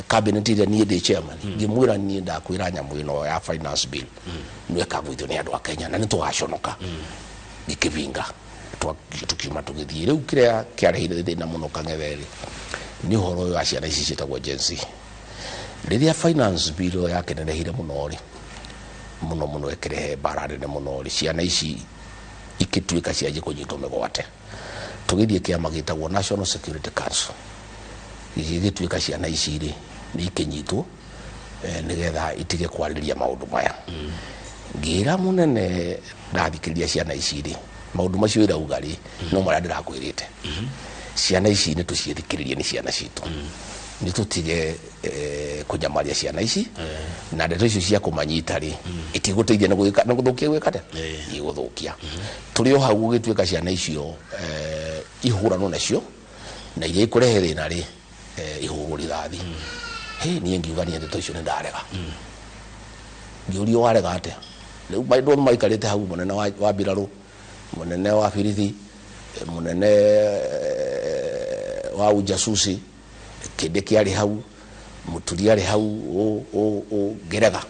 Cabinet ĩrĩa niĩ ndĩ chairman, ngĩmwĩra niĩ ndakwĩra nyamũ ĩno ya finance bill nĩ ĩkagũithio nĩ andũ a Kenya na nĩ tũgaconoka. Gĩkĩbinga. Tukiuma tũgĩthiĩ. Rĩu kĩrĩa kĩarehire thĩna mũno Kang'ethe rĩ, nĩ ũhoro ũyũ wa ciana ici ciĩtagwo Gen Z. Rĩrĩa finance bill yakĩnenehire mũno rĩ, mũno mũno ĩkĩrehe mbara nene mũno rĩ, ciana ici ikĩtuĩka cianjie kũnyitwo mĩgwate. Tũgĩthiĩ kĩama gĩtagwo National Security Council, gĩgĩtuĩka ciana ici rĩ nĩ ikĩnyitwo nĩgetha itige kwarĩria maũndũ maya. Ngĩra mũnene, ndathikĩrĩria ciana ici rĩ, maũndũ macio irauga rĩ, no marĩa ndĩrakwĩrĩte. Ciana ici nĩ tũciĩthikĩrĩrie, nĩ ciana citũ, nĩ tũtige kũnyamaria ciana ici na ndeto icio cia kũmanyita rĩ, itigũteithia nĩ nĩ gũthũkia gwĩka atĩa, igũthũkia. Tũrĩ o hau gũgĩtuĩka ciana icio ihũranwo nacio na iria ikũrehe thĩna rĩ, ihũrwo rithathi. Hĩ, niĩ ngiuga niĩ ndeto icio nĩ ndarega. Ngĩũrio, warega atĩa? Rĩu andũ othe maikarĩte hau, mũnene wa mbirarũ, mũnene wa birithi, mũnene wa ujasusi, kĩndĩ kĩarĩ hau, mũturi arĩ hau, ũ ngĩrega.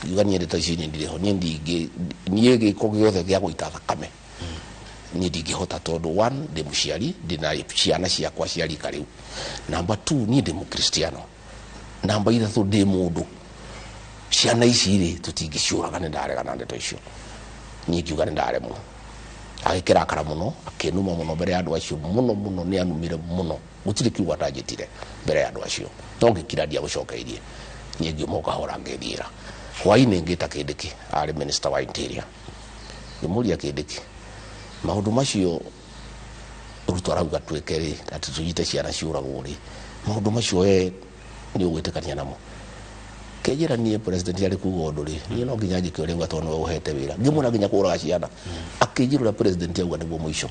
Ngiuga niĩ ndeto icio niĩ ndirĩ ho. Niĩ ndingĩ, niĩ gĩko gĩothe gĩa gũita thakame niĩ ndingĩhota, tondũ one, ndĩ mũciari, ndĩna ciana ciakwa cia rika rĩu. Number two, niĩ ndĩ mũkristiano. Namba ithatũ, ndĩ mũndũ. Ciana ici rĩ, tũtingĩciũraga. Nĩ ndarega na ndeto icio. Niĩ ngiuga nĩ ndaremwo. Agĩkĩrakara mũno, akĩnuma mũno mbere ya andũ acio mũno mũno. Nĩ anumire mũno, gũtirĩ kiugo atanjĩtire mbere ya andũ acio, no ngĩkira, ndiagũcokeirie. Niĩ ngiuma o kahora, ngĩthiĩra. Hwainĩ ngĩta Kindiki, arĩ minister wa interior. Ngĩmũria, Kindiki, maũndũ macio Ruto arauga twĩke rĩ, atĩ tũnyite ciana ciũragwo rĩ, maũndũ macio we nĩ ũgwĩtĩkania namo? Kĩnjĩra, niĩ president arĩ kuga ũndũ rĩ, niĩ no nginya njĩke ũrĩa auga, tondũ nĩwe ũhete wĩra. Ngĩmwĩra nginya kũraga ciana? Akĩnjĩra ũrĩa president auga nĩguo mũico.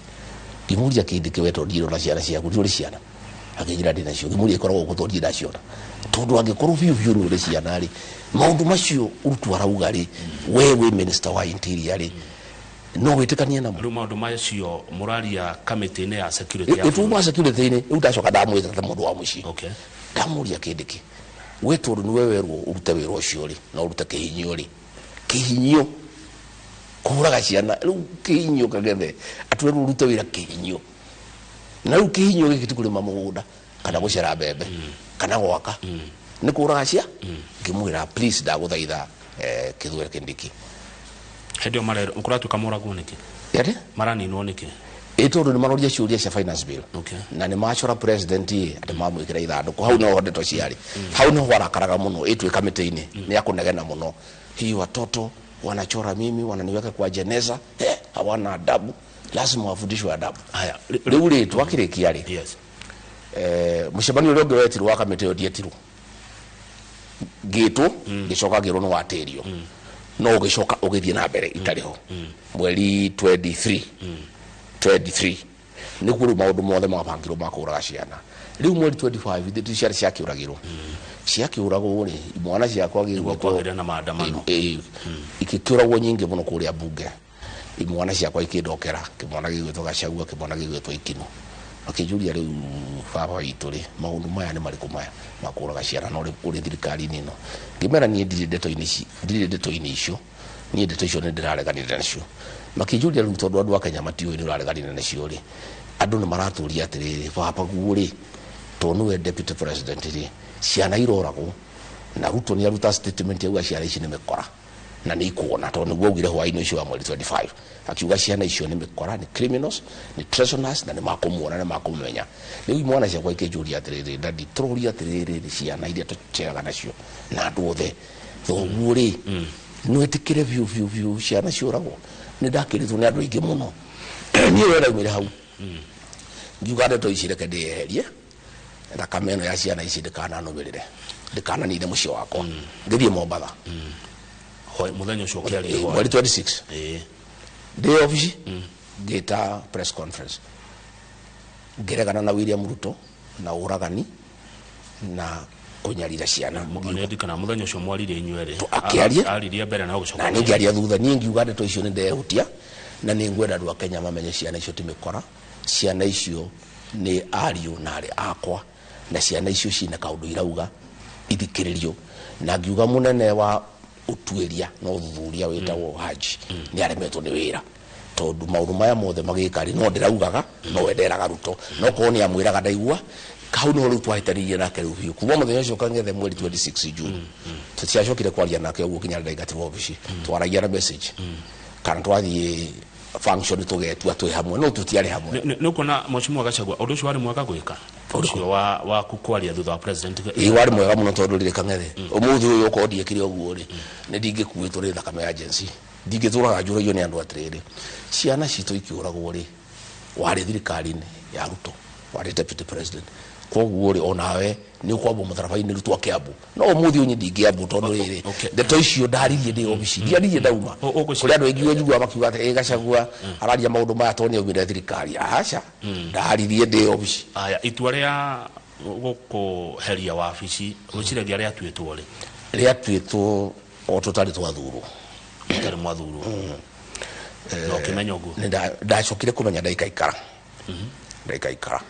Ngĩmũria, Kindiki, we tondũ ndirona ciana ciaku, nĩ ũrĩ ciana? Akĩnjĩra, ndĩ nacio. Ngĩmũria, ikoragwo gũkũ? Tondũ ndirĩ ndaciona. Tondũ angĩkorwo biũ biũ nĩ ũrĩ ciana rĩ, maũndũ macio Ruto arauga rĩ, we wĩ minister wa interior rĩ, no wĩtĩkanie namo? Rĩu maũndũ macio mũraria kamĩtĩ-inĩ ya security ya ĩtuma security-inĩ. Rĩu ndacoka ndamwĩta ta mũndũ wa mũciĩ. Ndamũria, Kindiki, we tondũ nĩwe werwo ũrute wĩra ũcio rĩ, na ũrute kĩhinyio rĩ, kĩhinyio kũhũraga ciana, rĩu kĩhinyio kagethe atwerwo ũrute wĩra kĩhinyio, na rĩu kĩhinyio gĩkĩ ti kũrĩma mũgũnda kana gũcera mbembe kana gwaka, nĩ kũraga cia. Ngĩmwĩra, please, ndagũthaitha, Kithure Kindiki. Hĩndĩ ĩyo kũratuĩka moragwo nĩkĩ? Ati? Maraninwo nĩkĩ? Ĩ tondũ nĩ maroria ciũria cia finance bill. Na nĩ macora president ĩ atĩ mamwĩkĩra ithandũkũ. Hau noho ndeto ciarĩ, hau niho arakaraga mũno. Ĩtwĩ kamĩtĩ-inĩ nĩ akũnegena mũno, hii watoto wanachora mimi, wananiweka kwa jeneza, hawana adabu, lazima wafundishwe adabu. Haya. Rĩu rĩ, twakĩrĩkia rĩ, mũcemanio ũrĩa ũngĩ wetirwo wa kamĩtĩ ĩyo, ndietirwo. Ngĩtwo, ngĩcoka ngĩrwo nĩ watĩrio, no ũgĩcoka ũgĩthiĩ na mbere itarĩ ho. Mweri 23, 23 nĩguo rĩu maũndũ mothe mabangirwo ma kũũraga ciana. Rĩu mweri 25 ithuĩ ciana ciakĩũragirwo, ciakĩũragwo rĩ, imwana ciakwa Nĩguo kwagĩrĩra na maandamano. Ikĩkĩũragwo nyingĩ mũno kũrĩa mbunge. Imwana ciakwa ikĩndokera, kĩmwana gĩgwĩtwo Gachagua, kĩmwana gĩgwĩtwo Ikino, makĩnjũria, rĩu baba witũ rĩ, maũndũ maya nĩ marĩkũ maya makũraga ciana na ũrĩ thirikari-inĩ ĩno? Ngĩmera niĩ ndirĩ ndeto-inĩ ici, ndirĩ ndeto-inĩ icio. Niĩ ndeto icio nĩ ndĩrareganire nacio. Makĩnjũria, rĩu tondũ andũ a Kenya matiũĩ nĩ ũrareganire nacio rĩ, andũ nĩ maratũria atĩrĩrĩ, baba guo rĩ, tondũ nĩwe deputy president rĩ, ciana iroragwo na Ruto nĩ aruta statement auga ciana ici nĩ mĩkora na nĩ ikuona, tondũ nĩguo augire hwaĩ-inĩ ũcio wa mweri 25, akiuga ciana icio nĩ mĩkora, nĩ criminals, nĩ treasoners, na nĩ makũmuona, nĩ makũmenya. Rĩu imwana ciakwa ikĩnjũria atĩrĩrĩ, daddy, tũroria atĩrĩrĩ, ciana iria tũceraga nacio na andũ othe, thoguo rĩ, nĩ wĩtĩkĩre biũ biũ biũ ciana ciũragwo? Nĩ ndakĩrĩtwo nĩ andũ aingĩ mũno. Niĩ we ndaumire hau ngiuga ndeto ici reke ndĩyeherie, thakame ĩno ya ciana ici ndĩkananũmĩrĩre, ndĩkananine mũciĩ wakwa. Ngĩthiĩ Mombatha. Mũthenya ũcio ũkĩaria? Mweri 26. Ndĩ obici ngĩta press conference, ngĩregana na William Ruto na ũragani na kũnyarira ciana. Nĩ mũthenya ũcio mwaririe inyuerĩ? Akĩaria. Aririe mbere na ũgĩcoka. Na niĩ ngĩaria thutha. Niĩ ngiuga ndeto icio nĩ ndehutia na nĩ ngwenda andũ a Kenya mamenye ciana icio ti mĩkora, ciana icio nĩ ariũ na arĩ akwa, na ciana icio ciina kaũndũ irauga. Ithikĩrĩrio na ngiuga mũnene wa ũtuĩria na ũthuthuria wĩtagwo Haji nĩ aremetwo nĩ wĩra tondũ maũndũ maya mothe magĩka rĩ no ndĩraugaga no we nderaga Ruto no korwo nĩ amwĩraga ndaigua hau niho rĩu twahĩtanirie nake rĩu biũ kuma mũthenya ũcio Kang'ethe mweri 26 June tũtiacokire kwaria nake ũguo nginya ndaingatirwo obici. Twaragia na message kana twathiĩ function tũgetua twĩ hamwe no tũtiarĩ hamwe. Nĩ ũkuona Mheshimiwa Gachagua ũndũ ũcio warĩ mwega gwĩka ũcio wa kwaria thutha wa president? Ĩĩ, warĩ mwega mũno tondũ rĩrĩ Kang'ethe ũmũthĩ ũyũ okorwo ndiĩkire ũguo rĩ nĩ ndingĩkuĩtwo nĩ thakame ya Gen Z, ndingĩtũraga njũragio nĩ andũ atĩrĩrĩ ciana citũ ikĩũragwo rĩ warĩ thirikari-inĩ ya Ruto, warĩ deputy president, koguo rĩ onawe nĩ ũkwambwo mũtharaba-inĩ Ruto akĩambwo no ũmũthĩ ũyũ niĩ ndingĩambwo tondũ rĩrĩ ndeto icio ndaririe ndĩ obici ndiaririe ndauma. Kũrĩ andũ aingĩ njiguaga makiuga atĩ ĩ Gachagua araria maũndũ maya tondũ nĩ aumire thirikari. Aca, ndaririe ndĩ obici. Aya, itua rĩa gũkũheria wabici gwĩciragia rĩatuĩtwo rĩ? Rĩatuĩtwo o tũtarĩ twathurwo. Tũtarĩ mwathurwo na ũkĩmenya ũguo? Nĩ ndacokire kũmenya ndaikaikara ndaikaikara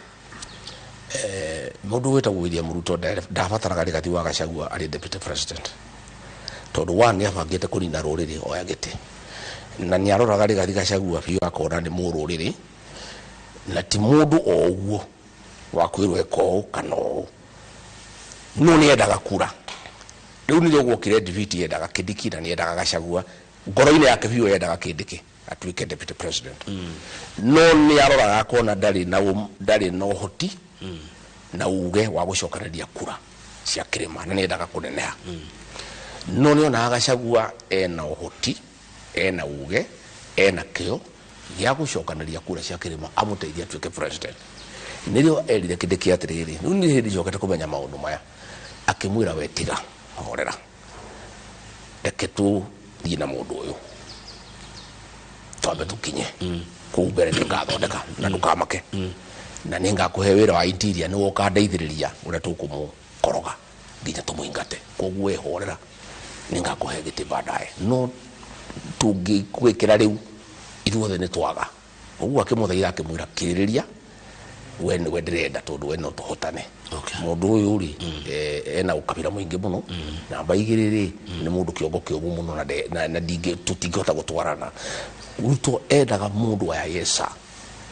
mũndũ wĩtagwo William Ruto ndabataraga Rigathi wa Gachagua arĩ deputy president tondũ one nĩ abangĩte kũnina rũrĩrĩ oya gĩtĩ na nĩ aroraga Rigathi Gachagua biũ akona nĩ mũrũrĩrĩ na ti mũndũ o ũguo wa kwĩrwo eka ũũ kana ũũ no nĩ endaga kura. Rĩu nĩrĩo gwokire defeat yendaga Kindiki na nĩ endaga Gachagua ngoro-inĩ yake biũ yendaga Kindiki atuĩke deputy president no nĩ aroraga akona ndarĩ na ũhoti na uge wa gũcokanĩria kura cia kĩrĩma na nĩ endaga kũneneha no nĩ onaga Gachagua ena ũhoti ena uge ena kĩo gĩa gũcokanĩria kura cia kĩrĩma amũteithie atuĩke president. Nĩrĩo erire Kindiki atĩrĩrĩ rĩu nĩ hĩndĩ njokete kũmenya maũndũ maya akĩmwĩra we tiga horera reke tũthiĩ na mũndũ ũyũ twambe tũkinye kũu mbere nĩngathondeka na ndũkamake na nĩngakũhe wĩra wa interior nĩwe ũkandeithĩrĩria ũrĩa tũkũmũkoroga nginya tũmũingate koguo we horera nĩngakũhe gĩtĩ baadaye no tũngĩgwĩkĩra rĩu ithuothe nĩ twaga. Ũguo akĩmũthaitha akĩmwĩra kĩrĩrĩria we nĩwe ndĩrenda tondũ we no tũhotane. Mũndũ ũyũ rĩ ena ũkabira mũingĩ mũno namba igĩrĩ rĩ nĩ mũndũ kĩongo kĩũmũ mũno na tũtingĩhota gũtwarana. Ruto endaga mũndũ wa yesa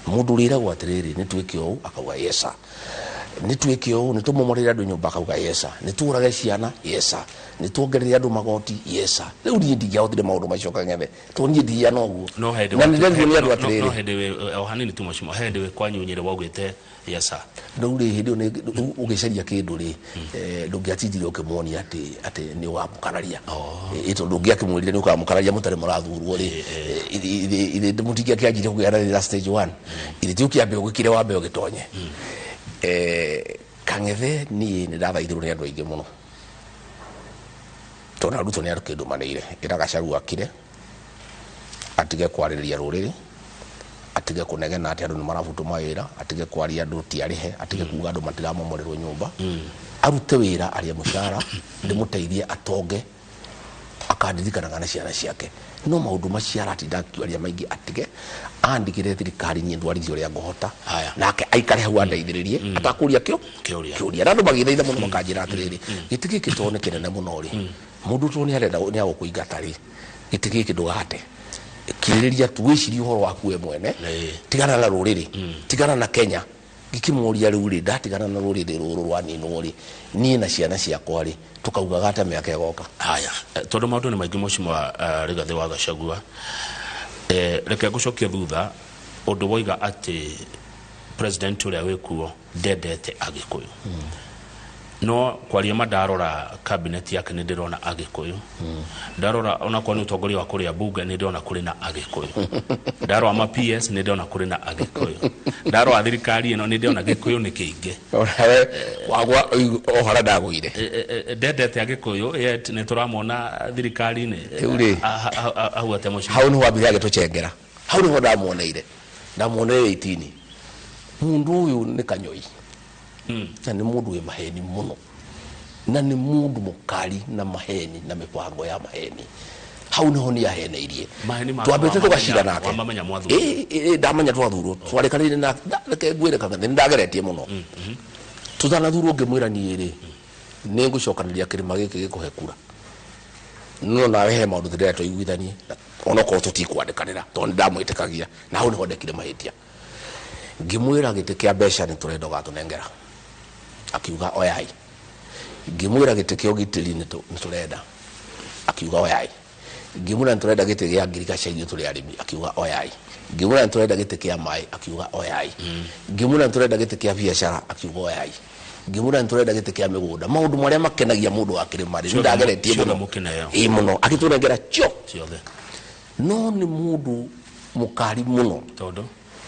mũndũ ũrĩragwo atĩrĩrĩ nĩ twĩke ũũ akauga yesa nĩ twĩke ũũ nĩ tũmomorere andũ nyũmba akauga yesa nĩ tũũrage ciana yesa nĩ tuongerere andũ magoti yesa. Rĩu niĩ ndingĩahotire maũndũ macio Kang'ethe tondũ niĩ ndiana ũguo na nĩ nderirwo nĩ andũ atĩrĩrĩ no hĩndĩ o hanini tu mheshimiwa hĩndĩ wĩ kwanyu Nyĩrĩ waugĩte yesa rĩu rĩ hĩndĩ ĩyo ũgĩcaria kĩndũ rĩ ndũngĩatindire ũkĩmuonia atĩ nĩ ũkamũkararia tondũ ũngĩakĩmwĩrire nĩ ũkamũkararia mũtarĩ mũrathurwo rĩ mũtingĩakĩanjirie kũgĩa na thĩna stage 1 ithe ti ũkĩambe ũgĩkire wambe ũgĩtonye. Kang'ethe niĩ nĩ ndathaithirwo nĩ andũ aingĩ mũno tondũ Ruto nĩ akĩndũmanĩire ĩra Gachagua akire atige kwarĩrĩria rũrĩrĩ atige kũnegena atĩ andũ nĩ marabutwo mawĩra atige kwaria andũ ti arĩhe atige kuga andũ matiramomorerwo nyũmba arute wĩra arĩe mũcara ndĩmũteithie atonge akandirikanaga na ciana ciake no maũndũ macio aratinda akĩaria maingĩ atige andĩkĩre thirikari niĩ ndwarithie ũrĩa ngũhota nake aikare hau andeithĩrĩrie atakũria kĩũria na andũ magĩthaitha mũno makanjĩra atĩrĩrĩ gĩtĩ gĩkĩ tondũ nĩ kĩnene mũno rĩ mũndũ tondũ nĩ arenda nĩ agũkũingata rĩ gĩtĩ gĩkĩ ndũgate kirĩrĩria tu wĩcirie ũhoro waku we mwene tigana na rũrĩrĩ tigana na Kenya ngĩkĩmũria rĩu rĩ ndatigana na rũrĩrĩ rũrũ rwaninwo rĩ niĩ na ciana ciakwa rĩ tũkaugaga ata mĩaka ĩgoka. Haya, tondũ maũndũ nĩ maingĩ Mheshimiwa Rigathi wa Gachagua reke ngũcokie thutha ũndũ woiga atĩ president ũrĩa wĩkuo ndendete Agĩkũyũ no kwaria ma ndarora cabinet yake nĩ ndĩrona Agĩkũyũ ndarora onakorwo nĩ ũtongoria wa kũrĩa bunge nĩ ndĩrona kũrĩ na Agĩkũyũ ndarora ma PS nĩ ndĩrona kũrĩ na Agĩkũyũ ndarora thirikari ĩno nĩ ndĩrona Gĩkũyũ nĩ kĩingĩ onawe wagwa o harĩa ndagũire ndendete Agĩkũyũ yet nĩ tũramona thirikari-inĩ rĩu rĩ hau atĩa mũciĩ hau nĩho ambire agĩtũcengera hau nĩho ndamuoneire 18 mũndũ ũyũ nĩ kanyoi na nĩ mũndũ wĩ maheni mũno na nĩ mũndũ mũkari na maheni na mĩbango ya maheni hau niho nĩ aheneirie twambĩte tũgacira nake ndamenya twathurwo twarĩkanĩire na reke ngwĩre Kang'ethe nĩ ndageretie mũno tũtanathurwo ngĩmwĩra niĩ rĩ Nĩ ngũcokanĩria kĩrĩma gĩkĩ gĩkũhe kura. No nawe he maũndũ tũrĩa tũiguithanie onokorwo tũtikwandĩkanĩra tondũ nĩndamwĩtĩkagia na hau nĩho ndekire mahĩtia. Ngĩmwĩra gĩtĩ kĩa mbeca nĩ tũrenda ũgatũnengera, akiuga oyai. Ngĩmwĩra gĩtĩ kĩa ũgitĩri nĩ tũrenda, akiuga oyai. Ngĩmwĩra nĩ tũrenda gĩtĩ gĩa ngirigaca ithuĩ tũrĩ arĩmi, akiuga oyai. Ngĩmwĩra nĩ tũrenda gĩtĩ kĩa maĩ, akiuga oyai. Ngĩmwĩra nĩ tũrenda gĩtĩ kĩa biacara, akiuga oyai. Ngĩmwĩra nĩ tũrenda gĩtĩ kĩa mĩgũnda, maũndũ marĩa makenagia mũndũ wa kĩrĩma rĩ, nĩndageretie mũno ĩĩ mũno, agĩtũnengera cio ciothe. No nĩ mũndũ mũkari mũno, tondũ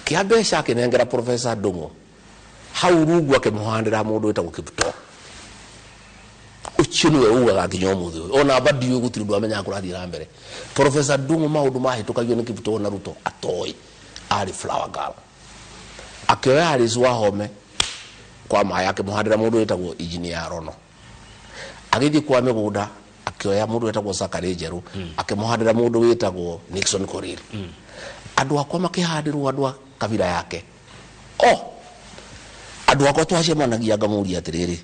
kĩa mbeca akĩnengera Professor Ndung'u hau rungu akĩmũhandĩra mũndũ wĩtagwo Kipto. Ũcio nĩwe ugaga nginya ũmũthĩ ũyũ ona amba ndiũĩ gũtirĩ ũndũ amenyaga kũrathiĩ na mbere. Professor Ndung'u maũndũ mahĩtũkagio nĩ Kipto na Ruto atoĩ, arĩ flower girl. Akĩoya Alice Wahome kwa maĩ akĩmũhandĩra mũndũ wĩtagwo Engineer Rono. Agĩthiĩ kwa mĩgũnda akĩoya mũndũ wĩtagwo Zakary Njerũ akĩmũhandĩra mũndũ wĩtagwo Nixon Korir. Andũ akwa makĩhandĩrwo andũ a kabira yake. O andũ akwa twacemanagia ngamũria atĩrĩrĩ,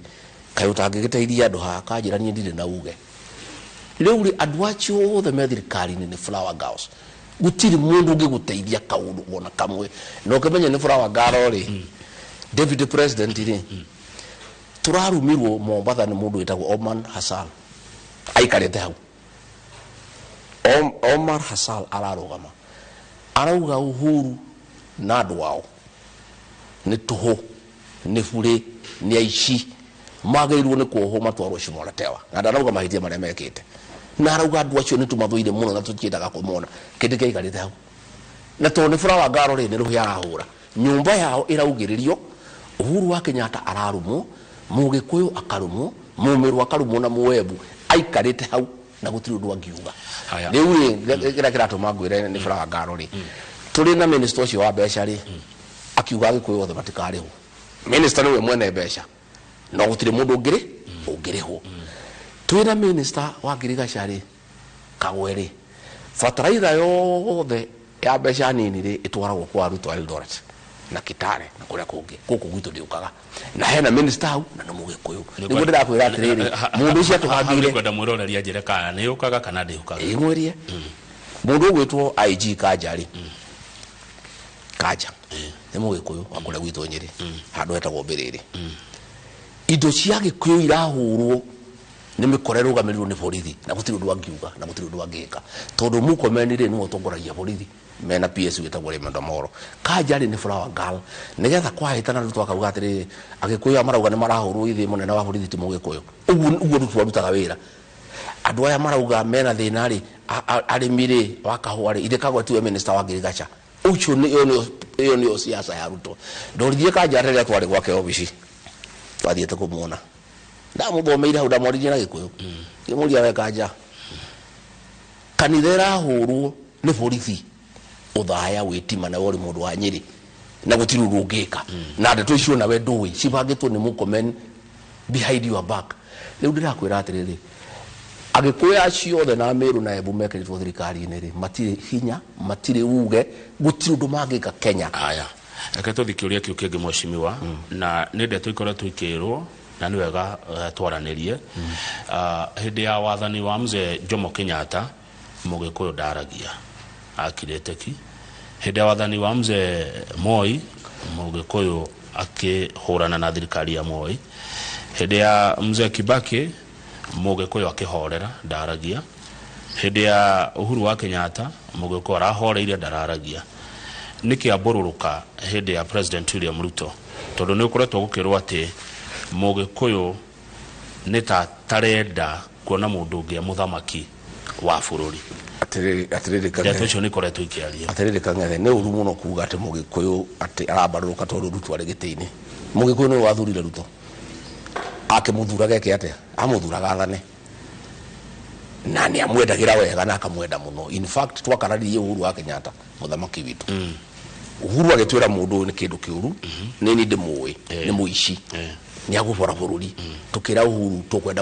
kaĩ ũtangĩgĩteithia andũ haha? Kanjĩra niĩ ndirĩ na uge. Rĩu rĩ andũ acio othe me thirikari-inĩ nĩ flower girls. Gũtirĩ mũndũ ũngĩgũteithia kaũndũ ona kamwe. Na ũkĩmenye nĩ flower girl rĩ, deputy president rĩ, tũrarumirwo Mombatha nĩ mũndũ wĩtagwo Omar Hassan. Aikarĩte hau. Omar Hassan ararũgama. Arauga Uhuru na andũ ao nĩ tũhũ, nĩ burĩ, nĩ aici, magĩrĩirwo nĩ kuohwo matwarwo Shimo la Tewa. Na ndarauga mahĩtia marĩa mekĩte. Na arauga andũ acio nĩ tũmathũire mũno na tũtiendaga kũmona. Kĩndũ kĩaikarĩte hau. Na tondũ nĩ flower girl rĩ, nĩ rũhĩa arahũra. Nyũmba yao ĩraugĩrĩrio, Uhuru wa Kenyatta ararumwo, Mũgĩkũyũ akarumwo, Mũmĩrũ akarumwo na Mũembu aikarĩte hau na gũtirĩ ũndũ angiuga. Rĩu rĩ, kĩrĩa kĩratũma ngwĩre nĩ flower girl rĩ, tũrĩ na minister ũcio wa mbeca rĩ, akiuga Agĩkũyũ othe matikarĩhwo. Minister nĩwe mwene mbeca, no gũtirĩ mũndũ ũngĩrĩhwo. Twĩna minister wa ngirigaca rĩ, Kagwe rĩ, bataraitha yothe ya mbeca nini rĩ, ĩtwaragwo kwa Ruto Eldoret na Kitale na kũrĩa kũngĩ. Gũkũ gwitũ ndĩũkaga. Na hena minister hau na nĩ Mũgĩkũyũ. Nĩguo ndĩrakwĩra atĩrĩrĩ, mũndũ ũcio atũhangĩire. Kwenda mwĩroreri anjĩre kana nĩ yũkaga kana ndĩũkaga. Ĩĩ ngwĩrie. Mũndũ ũgwĩtwo IG Kanja rĩ, Kanja nĩ Mũgĩkũyũ wa kũrĩa gwitũ Nyĩrĩ, handũ hetagwo Mbĩrĩrĩ. Indo cia Gĩkũyũ irahũrwo nĩ mĩkora ĩrũgamĩrĩirwo nĩ borithi na gũtirĩ ũndũ angiuga na gũtirĩ ũndũ angĩka, tondũ Murkomen rĩ nĩwe ũtongoragia borithi mena PS wĩtagwo Raymond Omolo. Kanja rĩ nĩ flower girl, nĩgetha kwahĩtana Ruto akauga atĩrĩrĩ, Agĩkũyũ aya marauga nĩ marahũrwo ithe mũnene wa borithi ti Mũgĩkũyũ. Ũguo ũguo Ruto arutaga wĩra. Andũ aya marauga mena thĩna rĩ, arĩmi rĩ, wa kahũa rĩ, ithe Kagwe tiwe minister wa ngirigaca. Ũcio nĩ ĩyo nĩyo siasa ya Ruto. Ndoririe Kanja rĩrĩa twarĩ gwake obici, twathiĩte kũmuona. Ndamũthomeire hau, ndamwaririe na Gĩkũyũ. Ngĩmũria we Kanja, kanitha ĩrahũrwo nĩ borithi ũthaya wĩtima na we ũrĩ mũndũ wa Nyĩrĩ na gũtirĩ ũndũ ũngĩka. Na ndeto icio nawe ndũĩ, cibangĩtwo nĩ Murkomen behind your back. Rĩu ndĩrakwĩra atĩrĩrĩ, Agĩkũyũ acio othe na Meru na Embu mekĩrĩtwo thirikari-inĩ rĩ, matirĩ hinya, matirĩ uge, gũtirĩ ũndũ mangĩka Kenya. Aya, reke tũthiĩ kĩũria kĩu kĩngĩ mheshimiwa, na nĩ ndeto ikoretwo ikĩrwo na nĩ wega twaranĩrie. Hĩndĩ ya wathani wa mzee Jomo Kenyatta, Mũgĩkũyũ ndaragia, akirĩte ki. Hĩndĩ ya wathani wa mzee Moi, Mũgĩkũyũ akĩhũrana na thirikari ya Moi. Hĩndĩ ya mzee Kibaki, Mũgĩkũyũ akĩhorera, ndaragia. Hĩndĩ ya Uhuru wa Kenyatta, Mũgĩkũyũ arahoreire, ndararagia. Nĩkĩ ambũrũrũka hĩndĩ ya President William Ruto? Tondũ nĩ ũkoretwo gũkĩrwo atĩ Mũgĩkũyũ nĩ ta tarenda kuona mũndũ ũngĩ e mũthamaki wa bũrũri. Atĩrĩrĩ, atĩrĩrĩ Ndeto Kang'ethe. icio nĩ ikoretwo ikĩario. Atĩrĩrĩ Kang'ethe, nĩ ũru mũno kuga atĩ Mũgĩkũyũ atĩ arambarũrũka tondũ Ruto arĩ gĩtĩ-inĩ. Mũgĩkũyũ nĩwe wathurire Ruto. Akĩmũthuraga eke atĩa? Amũthuraga athane. Na nĩ amwendagĩra wega na akamwenda mũno. In fact, twakararirie Uhuru wa Kenyatta, mũthamaki witũ. Uhuru agĩtwĩra mũndũ ũyũ nĩ kĩndũ kĩũru, nĩ niĩ ndĩmũĩ, nĩ mũici. Nĩ agũbora bũrũri. Tũkĩra Uhuru tũkwenda